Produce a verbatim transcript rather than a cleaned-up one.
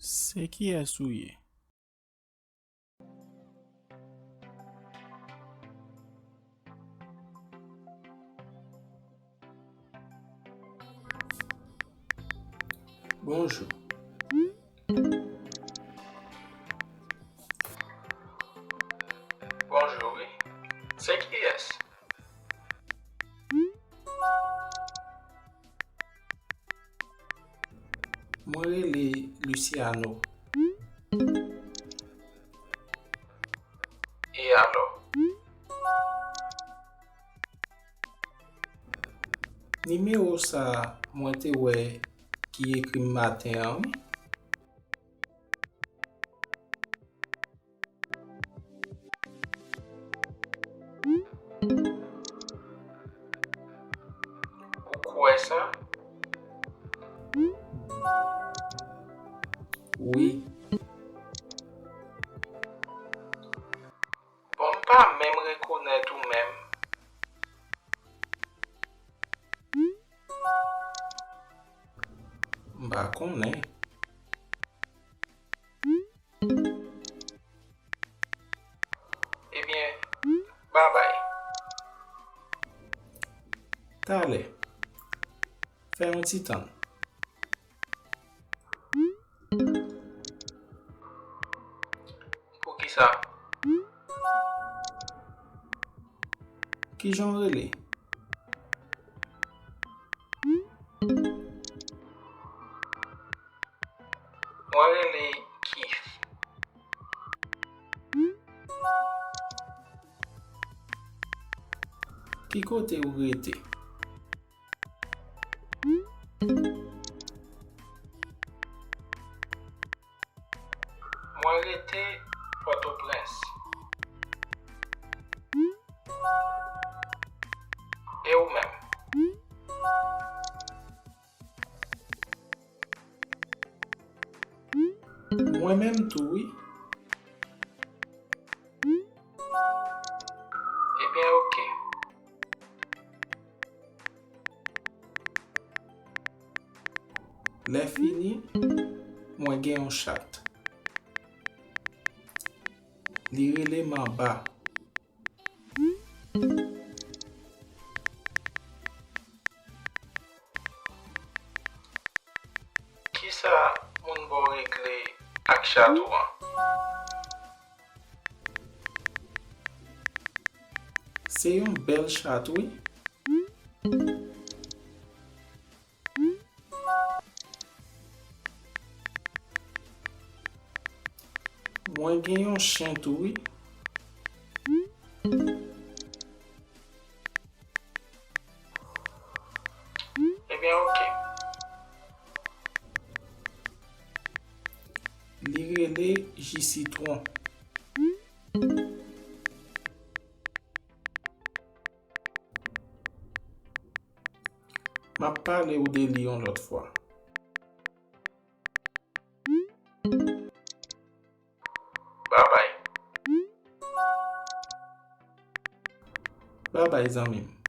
Se kiyès ou ye? Bonjou. Bonjou, wi. Se kiyès? Mwen rele Luciano. E alò? Nimewo sa a mwen te wè ki ekri m maten an, wi. Ou kwè sa? Wi. Bon, m pa menm rekonèt ou menm. M pa konnen. Ebyen, babay. Talè. Fè yon ti tann. Poukisa? Kijan w rele? Mwen rele Keith. Ki kote ou rete? Mwen rete Pòtoprens. E ou menm? Mwen menm tou, wi. Ebyen, oke. Lè fini, mwen gen yon chat. Li rele Manba. Kisa moun ba w regle ak chat ou an? Se yon bèl chat, wi. Mwen gen yon chen tou, wi. Ebyen, oke. Li rele Ji Sitwon. M ap pale w de li yon lòt fwa. Babay. Babay, zanmi m.